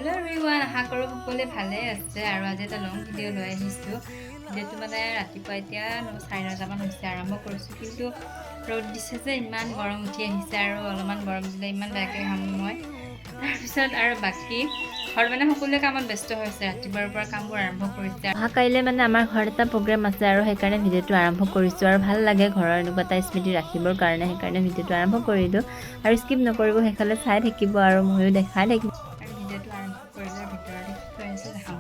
Hello' everyone, আশা কৰোঁ সকলোৱে ভালে আছে। আৰু আজি এটা লং ভিডিঅ' লৈ আহিছোঁ। ভিডিঅ'টো মানে ৰাতিপুৱা এতিয়া 9:30মান হৈছে আৰম্ভ কৰিছোঁ। কিন্তু ৰ'দ দিছে যে ইমান গৰম উঠি আহিছে আৰু অলপমান গৰম দিলে ইমান বেয়াকৈ ঘামো মই। তাৰপিছত আৰু বাকী ঘৰত মানে সকলোৱে কামত ব্যস্ত হৈছে, ৰাতিপুৱাৰ পৰা কামবোৰ আৰম্ভ কৰিছে। অহা কাইলৈ মানে আমাৰ ঘৰত এটা প্ৰগ্ৰেম আছে আৰু সেইকাৰণে ভিডিঅ'টো আৰম্ভ কৰিছোঁ। আৰু ভাল লাগে ঘৰৰ এনেকুৱা এটা স্মৃতি ৰাখিবৰ কাৰণে, সেইকাৰণে ভিডিঅ'টো আৰম্ভ কৰিলোঁ। আৰু স্কিপ নকৰিব, শেষলৈ চাই থাকিব আৰু ময়ো দেখাই থাকিম। আৰু ভিডিঅ'টো আৰম্ভ কৰিলে ভিতৰতে কি কৰি আছে দেখাম।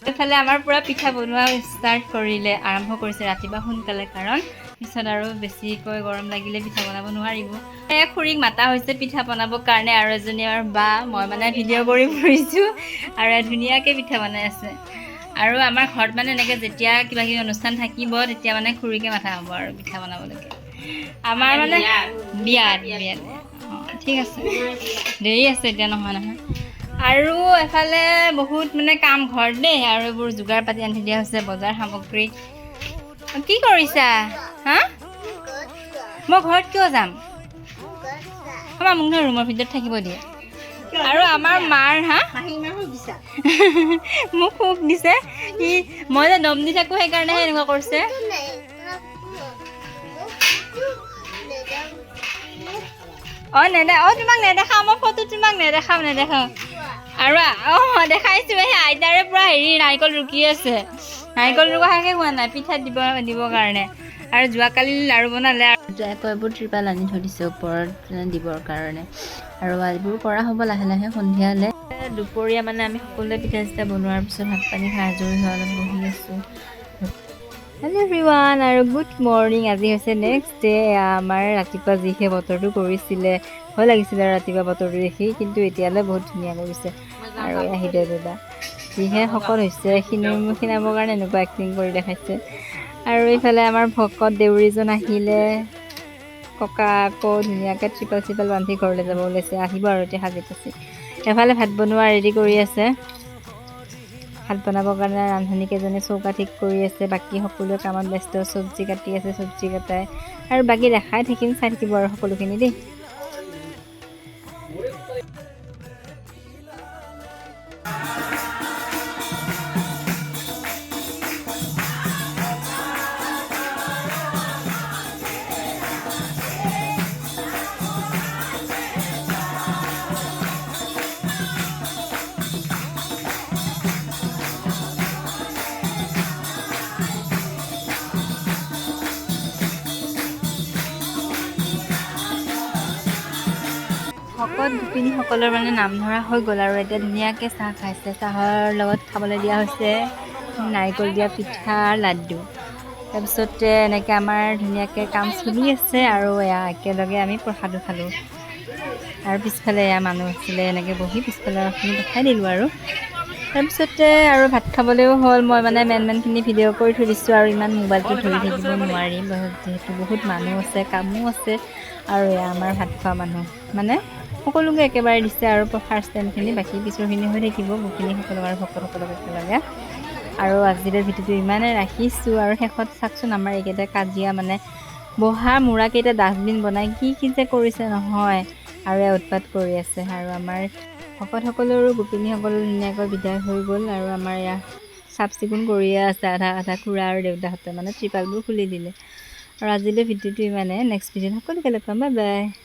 এইফালে আমাৰ পূৰা পিঠা বনোৱা ষ্টাৰ্ট কৰিলে, আৰম্ভ কৰিছে ৰাতিপুৱা সোনকালে, কাৰণ পিছত আৰু বেছিকৈ গৰম লাগিলে পিঠা বনাব নোৱাৰিব। এই খুৰীক মাতা হৈছে পিঠা বনাবৰ কাৰণে আৰু এজনী আমাৰ বা, মই মানে ভিডিঅ' কৰি ফুৰিছোঁ আৰু ধুনীয়াকৈ পিঠা বনাই আছে। আৰু আমাৰ ঘৰত মানে এনেকৈ যেতিয়া কিবা কিবি অনুষ্ঠান থাকিব, তেতিয়া মানে খুৰীকে মাতা হ'ব আৰু পিঠা বনাবলৈকে। আমাৰ মানে বিয়াত বিয়াত অঁ, ঠিক আছে, দেৰি আছে এতিয়া, নহয় নহয়। আৰু এফালে বহুত মানে কাম ঘৰত দেই, আৰু এইবোৰ যোগাৰ পাতি আনি দিয়া হৈছে, বজাৰ সামগ্ৰী। কি কৰিছা হা? মই ঘৰত কিয় যাম? আমাৰ মোক নহয় ৰুমৰ ভিতৰত থাকিব দিয়ে। আৰু আমাৰ মাৰ হা মোক সুখ দিছে সি, মই যে দম দি থাকোঁ, সেইকাৰণেহে এনেকুৱা কৰিছে। অঁ, নেদে অঁ, তোমাক নেদেখাওঁ মই ফটো, তোমাক নেদেখাওঁ নেদেখাওঁ। আৰু অঁ, দেখাইছোঁ, সেই আইতাৰে পূৰা হেৰি নাৰিকল ৰুকি আছে। নাৰিকল ৰুকা শেষে হোৱা নাই পিঠাত দিবৰ কাৰণে। আৰু যোৱাকালি লাড়ু বনালে। আকৌ এইবোৰ ত্ৰিপাল আনি থৈ দিছে ওপৰত দিবৰ কাৰণে আৰু এইবোৰ কৰা হ'ব লাহে লাহে সন্ধিয়ালৈ। দুপৰীয়া মানে আমি সকলোৱে পিঠা চিঠা বনোৱাৰ পিছত ভাত পানী খাই আজৰি হৈ অলপ বহি আছোঁ। হেল্ল' এভৰিৱান আৰু গুড মৰ্ণিং। আজি হৈছে নেক্সট ডে। আমাৰ ৰাতিপুৱা যিহে বতৰটো কৰিছিলে, ভয় লাগিছিলে আৰু ৰাতিপুৱা বতৰটো দেখি, কিন্তু এতিয়ালৈ বহুত ধুনীয়া কৰিছে। আৰু এয়া হৃদয় দাদা যিহে শকত হৈছে, ক্ষীণাবৰ কাৰণে এনেকুৱা এক্টিং কৰি দেখাইছে। আৰু এইফালে আমাৰ ভকত দেউৰীজন আহিলে, ককা আকৌ ধুনীয়াকৈ ত্ৰিপাল চিপাল বান্ধি ঘৰলৈ যাব ওলাইছে, আহিব আৰু এতিয়া সাজি পাচি। এফালে ভাত বনোৱা ৰেডি কৰি আছে। ভাত বনাবৰ কাৰণে ৰান্ধনীকেইজনে চৌকা ঠিক কৰি আছে। বাকী সকলোৱে কামত ব্যস্ত, চব্জি কাটি আছে, চব্জি কটাই। আৰু বাকী দেখাই থাকিম, চাই থাকিব আৰু সকলোখিনি দেই। ভকত গোপিনীসকলৰ মানে নাম ধৰা হৈ গ'ল আৰু এতিয়া ধুনীয়াকৈ চাহ খাইছে। চাহৰ লগত খাবলৈ দিয়া হৈছে নাৰিকল দিয়া পিঠা, লাড্ডু। তাৰপিছতে এনেকৈ আমাৰ ধুনীয়াকৈ কাম চলি আছে আৰু এয়া একেলগে আমি প্ৰসাদো খালোঁ। আৰু পিছফালে এয়া মানুহ আছিলে এনেকৈ বহি, পিছফালৰখিনি দেখাই দিলোঁ। আৰু তাৰপিছতে আৰু ভাত খাবলৈও হ'ল। মই মানে মেইন মেইনখিনি ভিডিঅ' কৰি থৈ দিছোঁ আৰু ইমান মোবাইলটো ধৰি থাকিব নোৱাৰিম, যিহেতু বহুত মানুহ আছে, কামো আছে। আৰু এয়া আমাৰ ভাত খোৱা মানুহ, মানে সকলোকে একেবাৰে দিছে আৰু ফাৰ্ষ্ট টাইমখিনি, বাকী পিছৰখিনি হৈ থাকিব গোপিনীসকলক আৰু ভকতসকলক একেলগে। আৰু আজিলৈ ভিডিঅ'টো ইমানে ৰাখিছোঁ। আৰু শেষত চাওকচোন আমাৰ এইকেইটা কাজিয়া, মানে বহা মূৰাকেইটা ডাষ্টবিন বনাই কি কি যে কৰিছে নহয়, আৰু এয়া উৎপাত কৰি আছে। আৰু আমাৰ ভকতসকলৰো গোপিনীসকলো ধুনীয়াকৈ বিদায় হৈ গ'ল। আৰু আমাৰ এয়া চাফ চিকুণ কৰিয়ে আছে আধা আধা, খুৰা আৰু দেউতাহঁতে মানে ত্ৰিপালবোৰ খুলি দিলে। আৰু আজিলৈ ভিডিঅ'টো ইমানে। নেক্সট ভিডিঅ'ত সকলোকে লগ পাম। Bye bye.